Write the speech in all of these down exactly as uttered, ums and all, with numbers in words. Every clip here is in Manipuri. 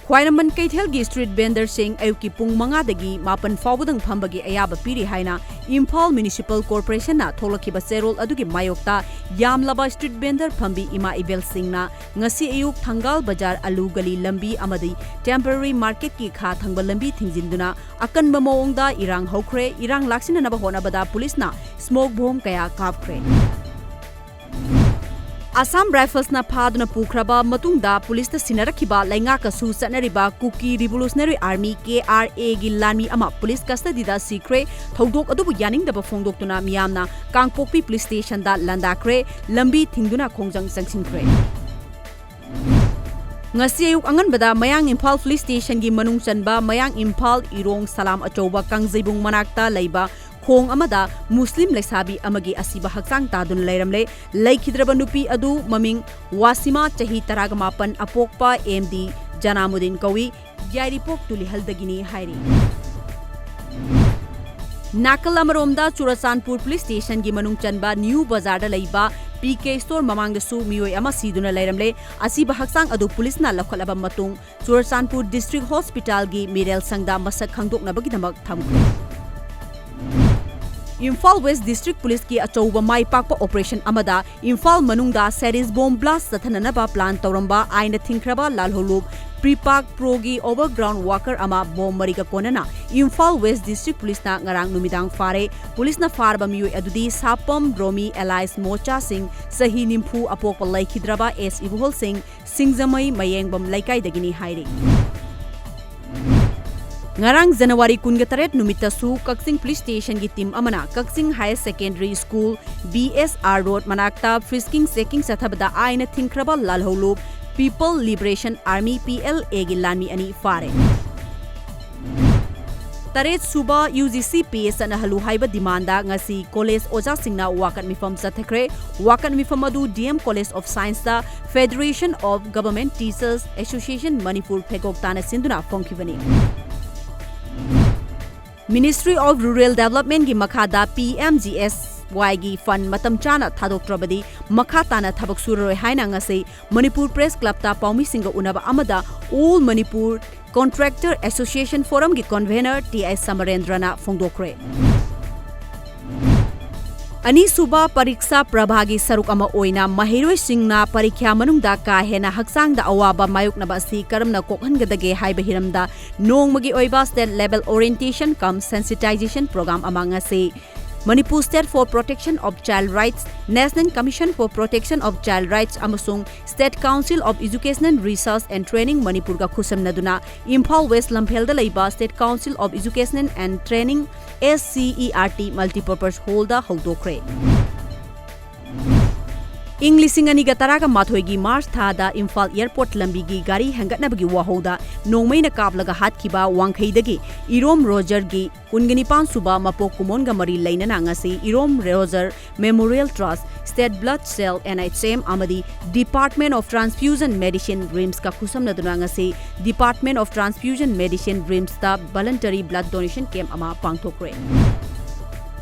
ꯈ꯭ꯋꯥꯏꯔꯝꯕꯟ ꯀꯩꯊꯦꯜꯒꯤ street vendorꯁꯤꯡ ꯑꯌꯨꯛꯀꯤ ꯄꯨꯡ ꯃꯉꯥꯗꯒꯤ ꯃꯥꯄꯟ ꯐꯥꯎꯕꯗꯪ ꯐꯝꯕꯒꯤ ꯑꯌꯥꯕ ꯄꯤꯔꯤ ꯍꯥꯏꯅ ꯏꯝꯐꯥꯜ Municipal Corporationꯅ ꯊꯣꯛꯂꯛꯈꯤꯕ ꯆꯦꯔꯣꯜ ꯑꯗꯨꯒꯤ ꯃꯥꯌꯣꯛꯇ ꯌꯥꯝꯂꯕ street vendor ꯐꯝꯕꯤ ꯏꯃꯥ ꯏꯕꯦꯜꯁꯤꯡꯅ ꯉꯁꯤ ꯑꯌꯨꯛ ꯊꯪꯒꯥꯜ ꯕꯖꯥꯔ, ꯑꯂꯨ ꯒꯂꯤ ꯂꯝꯕꯤ ꯑꯃꯗꯤ Temporary Marketꯀꯤ ꯈꯥ ꯊꯪꯕ ꯂꯝꯕꯤ ꯊꯤꯡꯖꯤꯟꯗꯨꯅ ꯑꯀꯟꯕ ꯃꯑꯣꯡꯗ ꯏꯔꯥꯡ ꯍꯧꯈ꯭ꯔꯦ꯫ ꯏꯔꯥꯡ ꯂꯥꯛꯁꯤꯟꯅꯅꯕ ꯍꯣꯠꯅꯕꯗ ꯄꯨꯂꯤꯁꯅ smoke bomb ꯀꯌꯥ ꯀꯥꯞꯈ꯭ꯔꯦ꯫ Assam Riflesꯅ ꯐꯥꯗꯨꯅ ꯄꯨꯈ꯭ꯔꯕ ꯃꯇꯨꯡꯗ ꯄꯨꯂꯤꯁꯇ ꯁꯤꯟꯅꯔꯛꯈꯤꯕ ꯂꯩꯉꯥꯛꯀꯁꯨ ꯆꯠꯅꯔꯤꯕ Kuki Revolutionary Army, KRAꯒꯤ ꯂꯥꯟꯃꯤ ꯑꯃ ꯄꯨꯂꯤꯁ custodyꯗ ꯁꯤꯈ꯭ꯔꯦ꯫ ꯊꯧꯗꯣꯛ ꯑꯗꯨꯕꯨ ꯌꯥꯅꯤꯡꯗꯕ ꯐꯣꯡꯗꯣꯛꯇꯨꯅ ꯃꯤꯌꯥꯝꯅ ꯀꯥꯡꯄꯣꯛꯄꯤ ꯄꯨꯂꯤꯁ ꯁ꯭ꯇꯦꯁꯟꯗ ꯂꯥꯟꯗꯥꯈ꯭ꯔꯦ꯫ ꯂꯝꯕꯤ ꯊꯤꯡꯗꯨꯅ ꯈꯣꯡꯖꯪ ꯆꯪꯁꯤꯟꯈ꯭ꯔꯦ꯫ ꯉꯁꯤ ꯑꯌꯨꯛ ꯑꯉꯟꯕꯗ ꯃꯌꯥꯡ ꯏꯝꯐꯥꯜ ꯄꯨꯂꯤꯁ ꯁ꯭ꯇꯦꯁꯟꯒꯤ ꯃꯅꯨꯡ ꯆꯟꯕ ꯃꯌꯥꯡ ꯏꯝꯐꯥꯜ ꯏꯔꯣꯡ ꯁꯂꯥꯝ ꯑꯆꯧꯕ ꯀꯥꯡꯖꯩꯕꯨꯡ ꯃꯅꯥꯛꯇ ꯂꯩꯕ ꯈꯣꯡ ꯑꯃꯗ ꯃꯨꯁꯂꯤꯝ ꯂꯩꯁꯥꯕꯤ ꯑꯃꯒꯤ ꯑꯁꯤꯕ ꯍꯛꯆꯥꯡ ꯇꯥꯗꯨꯅ ꯂꯩꯔꯝꯂꯦ꯫ ꯂꯩꯈꯤꯗ꯭ꯔꯕ ꯅꯨꯄꯤ ꯑꯗꯨ ꯃꯃꯤꯡ ꯋꯥꯁꯤꯃꯥ, ꯆꯍꯤ ꯇꯔꯥꯃꯥꯄꯟ, ꯑꯄꯣꯛꯄ ꯑꯦꯝ ꯗꯤ ꯖꯅꯥꯃꯨꯗꯤꯟ ꯀꯧꯏ꯫ ꯌꯥꯏꯔꯤꯄꯣꯛ ꯇꯨꯂꯤꯍꯜꯗꯒꯤꯅꯤ ꯍꯥꯏꯔꯤ꯫ ꯅꯥꯀꯜ ꯑꯃꯔꯣꯝꯗ ꯆꯨꯔꯆꯥꯟꯄꯨꯔ ꯄꯨꯂꯤꯁ ꯁ꯭ꯇꯦꯁꯟꯒꯤ ꯃꯅꯨꯡ ꯆꯟꯕ ꯅ꯭ꯌꯨ ꯕꯖꯥꯔꯗ ꯂꯩꯕ ꯄꯤ ꯀꯦ store ꯃꯃꯥꯡꯗꯁꯨ ꯃꯤꯑꯣꯏ ꯑꯃ ꯁꯤꯗꯨꯅ ꯂꯩꯔꯝꯂꯦ꯫ ꯑꯁꯤꯕ ꯍꯛꯆꯥꯡ ꯑꯗꯨ ꯄꯨꯂꯤꯁꯅ ꯂꯧꯈꯠꯂꯕ ꯃꯇꯨꯡ ꯆꯨꯔꯆꯥꯟꯄꯨꯔ District Hospitalꯒꯤ ꯃꯤꯔꯦꯜ ꯁꯪꯗ ꯃꯁꯛ ꯈꯪꯗꯣꯛꯅꯕꯒꯤꯗꯃꯛ ꯊꯝꯈ꯭ꯔꯦ꯫ ꯏꯝꯐꯥꯜ West District Policeꯀꯤ ꯑꯆꯧꯕ ꯃꯥꯏ ꯄꯥꯛꯄ operation ꯑꯃꯗ ꯏꯝꯐꯥꯜ ꯃꯅꯨꯡꯗ sadist bomb blast ꯆꯠꯊꯅꯅꯕ plan ꯇꯧꯔꯝꯕ ꯑꯥꯏꯟꯅ ꯊꯤꯡꯈ꯭ꯔꯕ ꯂꯥꯜꯍꯧꯂꯨꯞ Prepak Proꯒꯤ overground worker ꯑꯃ bomb ꯃꯔꯤꯒ ꯀꯣꯟꯅꯅ ꯏꯝꯐꯥꯜ West District Policeꯅ ꯉꯔꯥꯡ ꯅꯨꯃꯤꯗꯥꯡ ꯐꯥꯔꯦ꯫ ꯄꯨꯂꯤꯁꯅ ꯐꯥꯔꯕ ꯃꯤꯑꯣꯏ ꯑꯗꯨꯗꯤ ꯁꯥꯄꯝ ꯔꯣꯃꯤ alias ꯃꯣꯆꯥ ꯁꯤꯡ, ꯆꯍꯤ ꯅꯤꯐꯨ, ꯑꯄꯣꯛꯄ ꯂꯩꯈꯤꯗ꯭ꯔꯕ ꯑꯦꯁ ꯏꯕꯨꯍꯣꯜ ꯁꯤꯡ, ꯁꯤꯡꯖꯃꯩ ꯃꯌꯦꯡꯕꯝ ꯂꯩꯀꯥꯏꯗꯒꯤꯅꯤ ꯍꯥꯏꯔꯤ꯫ ꯉꯔꯥꯡ ꯖꯅꯋꯥꯔꯤ ꯀꯨꯟꯒ ꯇꯔꯦꯠ ꯅꯨꯃꯤꯠꯇꯁꯨ ꯀꯛꯆꯤꯡ ꯄꯨꯂꯤꯁ ꯁ꯭ꯇꯦꯁꯟꯒꯤ ꯇꯤꯝ ꯑꯃꯅ ꯀꯛꯆꯤꯡ Higher Secondary School, ꯕꯤ ꯑꯦꯁ ꯑꯥꯔ ꯔꯣꯗ ꯃꯅꯥꯛꯇ frisking checking ꯆꯠꯊꯕꯗ ꯑꯥꯏꯟꯅ ꯊꯤꯡꯈ꯭ꯔꯕ ꯂꯥꯜꯍꯧꯂꯨꯞ People Liberation Army, P L ꯑꯦꯒꯤ ꯂꯥꯟꯃꯤ ꯑꯅꯤ ꯐꯥꯔꯦ꯫ ꯇꯔꯦꯠ ꯁꯨꯕ ꯌꯨ ꯖꯤ ꯁꯤ pay ꯆꯠꯅꯍꯜꯂꯨ ꯍꯥꯏꯕ demandꯗ ꯉꯁꯤ college ꯑꯣꯖꯥꯁꯤꯡꯅ ꯋꯥꯀꯠ ꯃꯤꯐꯝ ꯆꯠꯊꯈ꯭ꯔꯦ꯫ ꯋꯥꯀꯠ ꯃꯤꯐꯝ ꯑꯗꯨ ꯗꯤ ꯑꯦꯝ College of Scienceꯇ Federation of Government Teachers Association Manipur ꯐꯦꯀꯣꯛ ꯇꯥꯅ ꯁꯤꯟꯗꯨꯅ ꯐꯣꯡꯈꯤꯕꯅꯤ꯫ Ministry of Rural Developmentꯀꯤ ꯃꯈꯥꯗ ꯄꯤ ꯑꯦꯝ ꯖꯤ ꯑꯦꯁ ꯋꯥꯏꯒꯤ ꯐꯟꯗ ꯃꯇꯝ ꯆꯥꯅ ꯊꯥꯗꯣꯛꯇ꯭ꯔꯕꯗꯤ ꯃꯈꯥ ꯇꯥꯅ ꯊꯕꯛ ꯁꯨꯔꯔꯣꯏ ꯍꯥꯏꯅ ꯉꯁꯤ ꯃꯅꯤꯄꯨꯔ ꯄ꯭ꯔꯦꯁ ꯀ꯭ꯂꯕꯇ ꯄꯥꯎꯃꯤꯁꯤꯡꯒ ꯎꯅꯕ ꯑꯃꯗ All Manipur Contractor Association Forumꯒꯤ convener ꯇꯤ ꯑꯩꯆ ꯁꯃꯔꯦꯟꯗ꯭ꯔꯅ ꯐꯣꯡꯗꯣꯛꯈ꯭ꯔꯦ꯫ ꯑꯅꯤꯁꯨꯕ ꯄꯔꯤꯛꯁꯥ ꯄ꯭ꯔꯚꯥꯒꯤ ꯁꯔꯨꯛ ꯑꯃ ꯑꯣꯏꯅ ꯃꯍꯩꯔꯣꯏꯁꯤꯡꯅ ꯄꯔꯤꯈ꯭ꯌꯥ ꯃꯅꯨꯡꯗ ꯀꯥ ꯍꯦꯟꯅ ꯍꯛꯆꯥꯡꯗ ꯑꯋꯥꯕ ꯃꯥꯌꯣꯛꯅꯕ ꯑꯁꯤ ꯀꯔꯝꯅ ꯀꯣꯛꯍꯟꯒꯗꯒꯦ ꯍꯥꯏꯕ ꯍꯤꯔꯝꯗ ꯅꯣꯡꯃꯒꯤ ꯑꯣꯏꯕ state level orientation cum sensitization program ꯑꯃ ꯉꯁꯤ Manipur State for Protection of Child Rights, National Commission for Protection of Child Rights ꯑꯃꯁꯨꯡ State Council of Educational Research and Training ꯃꯅꯤꯄꯨꯔꯒ ꯈꯨꯠꯁꯝꯅꯗꯨꯅ ꯏꯝꯐꯥꯜ ꯋꯦꯁ ꯂꯝꯐꯦꯜꯗ ꯂꯩꯕ State Council of Educational and Training, S C E R T, Multipurpose Hallꯗ ꯍꯧꯗꯣꯛꯈ꯭ꯔꯦ꯫ ꯏꯪ ꯂꯤꯁꯤꯡ ꯑꯅꯤꯒ ꯇꯔꯥꯒ ꯃꯥꯊꯣꯏꯒꯤ ꯃꯥꯔꯆ ꯊꯥꯗ ꯏꯝꯐꯥꯜ ꯑꯦꯌꯔꯄꯣꯔꯠ ꯂꯝꯕꯤꯒꯤ ꯒꯥꯔꯤ ꯍꯦꯟꯒꯠꯅꯕꯒꯤ ꯋꯥꯍꯧꯗ ꯅꯣꯡꯃꯩꯅ ꯀꯥꯞꯂꯒ ꯍꯥꯠꯈꯤꯕ ꯋꯥꯡꯈꯩꯗꯒꯤ ꯏꯔꯣꯝ ꯔꯣꯖꯔꯒꯤ ꯀꯨꯟꯒ ꯅꯤꯄꯥꯟ ꯁꯨꯕ ꯃꯄꯣꯛ ꯀꯨꯝꯑꯣꯟꯒ ꯃꯔꯤ ꯂꯩꯅꯅ ꯉꯁꯤ ꯏꯔꯣꯝ Roger Memorial Trust, State Blood Cell, N H M, ꯑꯃꯗꯤ Department of Transfusion Medicine, RIMSꯀ ꯈꯨꯠꯁꯝꯅꯗꯨꯅ ꯉꯁꯤ Department of Transfusion Medicine, RIMSꯇ voluntary blood donation camp ꯑꯃ ꯄꯥꯡꯊꯣꯛꯈ꯭ꯔꯦ꯫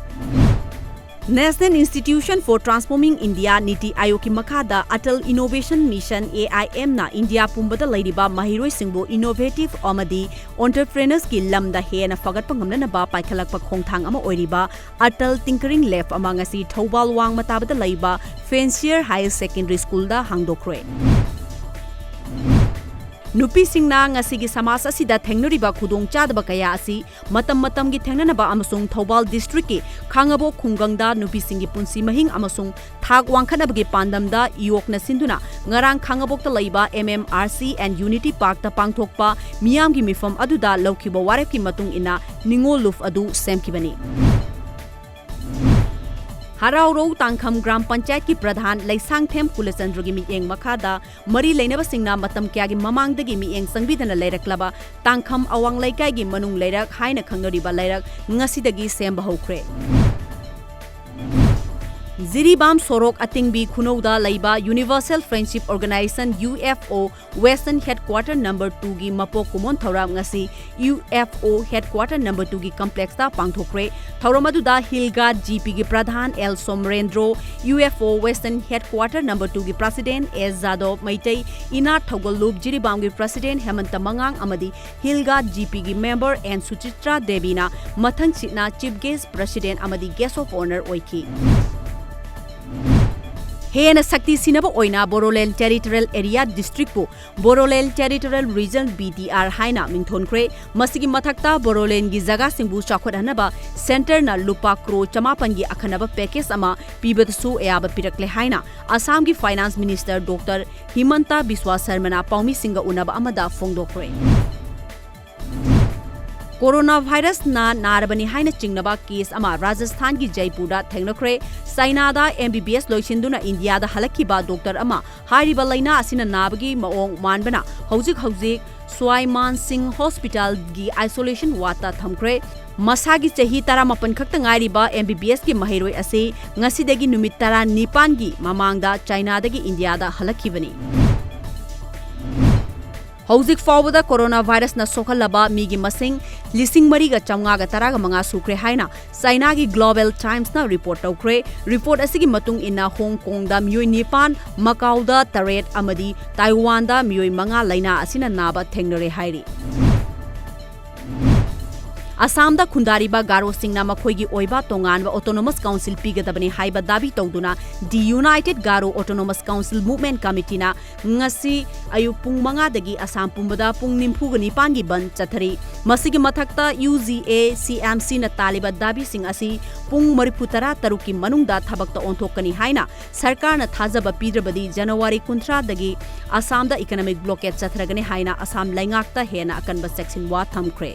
National Institution for Transforming India, ꯅꯤꯇꯤ ꯑꯥꯌꯣꯒꯀꯤ ꯃꯈꯥꯗ Atal Innovation Mission, A I M, ꯅ ꯏꯟꯗꯤꯌꯥ ꯄꯨꯝꯕꯗ ꯂꯩꯔꯤꯕ ꯃꯍꯩꯔꯣꯏꯁꯤꯡꯕꯨ innovative ꯑꯃꯗꯤ entrepreneursꯀꯤ ꯂꯝꯗ ꯍꯦꯟꯅ ꯐꯒꯠꯄ ꯉꯝꯅꯅꯕ ꯄꯥꯏꯈꯠꯂꯛꯄ ꯈꯣꯡꯊꯥꯡ ꯑꯃ ꯑꯣꯏꯔꯤꯕ Atal Tinkering Lab ꯑꯃ ꯉꯁꯤ ꯊꯧꯕꯥꯜ ꯋꯥꯡꯃ ꯇꯥꯕꯗ ꯂꯩꯕ Fancier Higher Secondary Schoolꯗ ꯍꯥꯡꯗꯣꯛꯈ꯭ꯔꯦ꯫ ꯅꯨꯄꯤꯁꯤꯡꯅ ꯉꯁꯤꯒꯤ ꯁꯃꯥꯖ ꯑꯁꯤꯗ ꯊꯦꯡꯅꯔꯤꯕ ꯈꯨꯗꯣꯡꯆꯥꯗꯕ ꯀꯌꯥ ꯑꯁꯤ ꯃꯇꯝ ꯃꯇꯝꯒꯤ ꯊꯦꯡꯅꯅꯕ ꯑꯃꯁꯨꯡ ꯊꯧꯕꯥꯜ districtꯀꯤ ꯈꯥꯉꯕꯣꯛ ꯈꯨꯡꯒꯪꯗ ꯅꯨꯄꯤꯁꯤꯡꯒꯤ ꯄꯨꯟꯁꯤ ꯃꯍꯤꯡ ꯑꯃꯁꯨꯡ ꯊꯥꯛ ꯋꯥꯡꯈꯠꯅꯕꯒꯤ ꯄꯥꯟꯗꯝꯗ ꯏꯌꯣꯛꯅ ꯁꯤꯟꯗꯨꯅ ꯉꯔꯥꯡ ꯈꯥꯉꯕꯣꯛꯇ ꯂꯩꯕ M M R C and Unity Parkꯇ ꯄꯥꯡꯊꯣꯛꯄ ꯃꯤꯌꯥꯝꯒꯤ ꯃꯤꯐꯝ ꯑꯗꯨꯗ ꯂꯧꯈꯤꯕ ꯋꯥꯔꯦꯞꯀꯤ ꯃꯇꯨꯡ ꯏꯟꯅ ꯅꯤꯉꯣꯜ ꯂꯨꯞ ꯑꯗꯨ ꯁꯦꯝꯈꯤꯕꯅꯤ꯫ ꯍꯔꯥꯎꯔꯧ ꯇꯥꯡꯈꯝ ꯒ꯭ꯔꯥꯝ ꯄꯟꯆꯥꯌꯠꯀꯤ ꯄ꯭ꯔꯙꯥꯟ ꯂꯩꯁꯥꯡꯊꯦꯝ ꯀꯨꯂꯆꯟꯗ꯭ꯔꯒꯤ ꯃꯤꯠꯌꯦꯡ ꯃꯈꯥꯗ ꯃꯔꯤ ꯂꯩꯅꯕꯁꯤꯡꯅ ꯃꯇꯝ ꯀꯌꯥꯒꯤ ꯃꯃꯥꯡꯗꯒꯤ ꯃꯤꯠꯌꯦꯡ ꯆꯪꯕꯤꯗꯅ ꯂꯩꯔꯛꯂꯕ ꯇꯥꯡꯈꯝ ꯑꯋꯥꯡ ꯂꯩꯀꯥꯏꯒꯤ ꯃꯅꯨꯡ ꯂꯩꯔꯛ ꯍꯥꯏꯅ ꯈꯪꯅꯔꯤꯕ ꯂꯩꯔꯛ ꯉꯁꯤꯗꯒꯤ ꯁꯦꯝꯕ ꯍꯧꯈ꯭ꯔꯦ꯫ ꯖꯤꯔꯤꯕꯥꯝ ꯁꯣꯔꯣꯛ ꯑꯇꯤꯡꯕꯤ ꯈꯨꯅꯧꯗ ꯂꯩꯕ Universal Friendship Organization, U F O, Western Headquarter number two ꯒꯤ ꯃꯄꯣꯛ ꯀꯨꯝꯑꯣꯟ ꯊꯧꯔꯝ ꯉꯁꯤ U F O Headquarter number two ꯒꯤ complex ꯇ ꯄꯥꯡꯊꯣꯛꯈ꯭ꯔꯦ꯫ ꯊꯧꯔꯝ ꯑꯗꯨꯗ Hill Guard G P ꯒꯤ ꯄ꯭ꯔꯙꯥꯟ L ꯁꯣꯃꯔꯦꯟꯗ꯭ꯔꯣ, U F O Western Headquarter number two ꯒꯤ President S ꯖꯥꯗꯕ ꯃꯩꯇꯩ, ꯏꯅꯥꯠ ꯊꯧꯒꯜꯂꯨꯞ ꯖꯤꯔꯤꯕꯥꯝꯒꯤ President ꯍꯦꯃꯟꯇ ꯃꯉꯥꯡ ꯑꯃꯗꯤ Hill Guard G P ꯒꯤ member N ꯁꯨꯆꯤꯇ꯭ꯔꯥ ꯗꯦꯕꯤꯅ ꯃꯊꯪꯁꯤꯠꯅ Chief Guest, President ꯑꯃꯗꯤ Guest of Honour ꯑꯣꯏꯈꯤ꯫ ꯍꯦꯟꯅ ꯁꯛꯇꯤ ꯁꯤꯟꯅꯕ ꯑꯣꯏꯅ Bodoland Territorial Area District ꯄꯨ Bodoland Territorial Region, B T R, ꯍꯥꯏꯅ ꯃꯤꯡꯊꯣꯟꯈ꯭ꯔꯦ꯫ ꯃꯁꯤꯒꯤ ꯃꯊꯛꯇ Bodoland ꯒꯤ ꯖꯒꯥꯁꯤꯡꯕꯨ ꯆꯥꯎꯈꯠꯍꯟꯅꯕ centre ꯅ ꯂꯨꯄꯥ ꯀ꯭ꯔꯣꯔ ꯆꯃꯥꯄꯟꯒꯤ ꯑꯈꯟꯅꯕ package ꯑꯃ ꯄꯤꯕꯗꯁꯨ ꯑꯌꯥꯕ ꯄꯤꯔꯛꯂꯦ ꯍꯥꯏꯅ ꯑꯁꯥꯝꯒꯤ Finance Minister Doctor ꯍꯤꯃꯟꯇ ꯕꯤꯁ꯭ꯋꯥ ꯁꯔꯃꯅ ꯄꯥꯎꯃꯤꯁꯤꯡꯒ ꯎꯅꯕ ꯑꯃꯗ ꯐꯣꯡꯗꯣꯛꯈ꯭ꯔꯦ꯫ Coronavirus ꯅ ꯅꯥꯔꯕꯅꯤ ꯍꯥꯏꯅ ꯆꯤꯡꯅꯕ case ꯑꯃ ꯔꯥꯖꯁꯊꯥꯟꯒꯤ ꯖꯩꯄꯨꯔꯗ ꯊꯦꯡꯅꯈ꯭ꯔꯦ꯫ ꯆꯥꯏꯅꯥꯗ M B B S ꯂꯣꯏꯁꯤꯟꯗꯨꯅ ꯏꯟꯗꯤꯌꯥꯗ ꯍꯜꯂꯛꯈꯤꯕ doctor ꯑꯃ ꯍꯥꯏꯔꯤꯕ ꯂꯩꯅꯥ ꯑꯁꯤꯅ ꯅꯥꯕꯒꯤ ꯃꯑꯣꯡ ꯃꯥꯟꯕꯅ ꯍꯧꯖꯤꯛ ꯍꯧꯖꯤꯛ ꯁ꯭ꯋꯥꯏ ꯃꯥꯟ ꯁꯤꯡ Hospital ꯒꯤ isolation ward ꯇ ꯊꯝꯈ꯭ꯔꯦ꯫ ꯃꯁꯥꯒꯤ ꯆꯍꯤ ꯇꯔꯥꯃꯥꯄꯟ ꯈꯛꯇ ꯉꯥꯏꯔꯤꯕ M B B S ꯀꯤ ꯃꯍꯩꯔꯣꯏ ꯑꯁꯤ ꯉꯁꯤꯗꯒꯤ ꯅꯨꯃꯤꯠ ꯇꯔꯥꯅꯤꯄꯥꯟꯒꯤ ꯃꯃꯥꯡꯗ ꯆꯥꯏꯅꯥꯗꯒꯤ ꯏꯟꯗꯤꯌꯥꯗ ꯍꯜꯂꯛꯈꯤꯕꯅꯤ꯫ ꯍꯧꯖꯤꯛ ꯐꯥꯎꯕꯗ coronavirus ꯅ ꯁꯣꯛꯍꯜꯂꯕ ꯃꯤꯒꯤ ꯃꯁꯤꯡ ꯂꯤꯁꯤꯡ ꯃꯔꯤꯒ ꯆꯥꯝꯃꯉꯥꯒ ꯇꯔꯥꯒ ꯃꯉꯥ ꯁꯨꯈ꯭ꯔꯦ ꯍꯥꯏꯅ ꯆꯥꯏꯅꯥꯒꯤ Global Times ꯅ report ꯇꯧꯈ꯭ꯔꯦ꯫ Report ꯑꯁꯤꯒꯤ ꯃꯇꯨꯡ ꯏꯟꯅ, ꯍꯣꯡ ꯀꯣꯡꯗ ꯃꯤꯑꯣꯏ ꯅꯤꯄꯥꯟ, ꯃꯀꯥꯎꯗ ꯇꯔꯦꯠ ꯑꯃꯗꯤ ꯇꯥꯏꯋꯥꯟꯗ ꯃꯤꯑꯣꯏ ꯃꯉꯥ ꯂꯩꯅꯥ ꯑꯁꯤꯅ ꯅꯥꯕ ꯊꯦꯡꯅꯔꯦ ꯍꯥꯏꯔꯤ꯫ ꯑꯁꯥꯝꯗ ꯈꯨꯟꯗꯥꯔꯤꯕ ꯒꯥꯔꯣꯁꯤꯡꯅ ꯃꯈꯣꯏꯒꯤ ꯑꯣꯏꯕ ꯇꯣꯉꯥꯟꯕ autonomous council ꯄꯤꯒꯗꯕꯅꯤ ꯍꯥꯏꯕ ꯗꯥꯕꯤ ꯇꯧꯗꯨꯅ The United Garo Autonomous Council Movement Committee ꯅ ꯉꯁꯤ ꯑꯌꯨꯛ ꯄꯨꯡ ꯃꯉꯥꯗꯒꯤ ꯑꯁꯥꯝ ꯄꯨꯝꯕꯗ ꯄꯨꯡ ꯅꯤꯐꯨꯒ ꯅꯤꯄꯥꯟꯒꯤ ꯕꯟꯗ ꯆꯠꯊꯔꯤ꯫ ꯃꯁꯤꯒꯤ ꯃꯊꯛꯇ, U G A C M C ꯅ ꯇꯥꯜꯂꯤꯕ ꯗꯥꯕꯤꯁꯤꯡ ꯑꯁꯤ ꯄꯨꯡ ꯃꯔꯤꯐꯨ ꯇꯔꯥ ꯇꯔꯨꯛꯀꯤ ꯃꯅꯨꯡꯗ ꯊꯕꯛꯇ ꯑꯣꯟꯊꯣꯛꯀꯅꯤ ꯍꯥꯏꯅ ꯁꯔꯀꯥꯔꯅ ꯊꯥꯖꯕ ꯄꯤꯗ꯭ꯔꯕꯗꯤ January ꯀꯨꯟꯊ꯭ꯔꯥꯗꯒꯤ ꯑꯁꯥꯝꯗ economic blockade ꯆꯠꯊꯔꯒꯅꯤ ꯍꯥꯏꯅ ꯑꯁꯥꯝ ꯂꯩꯉꯥꯛꯇ ꯍꯦꯟꯅ ꯑꯀꯟꯕ ꯆꯦꯛꯁꯤꯟꯋꯥ ꯊꯝꯈ꯭ꯔꯦ꯫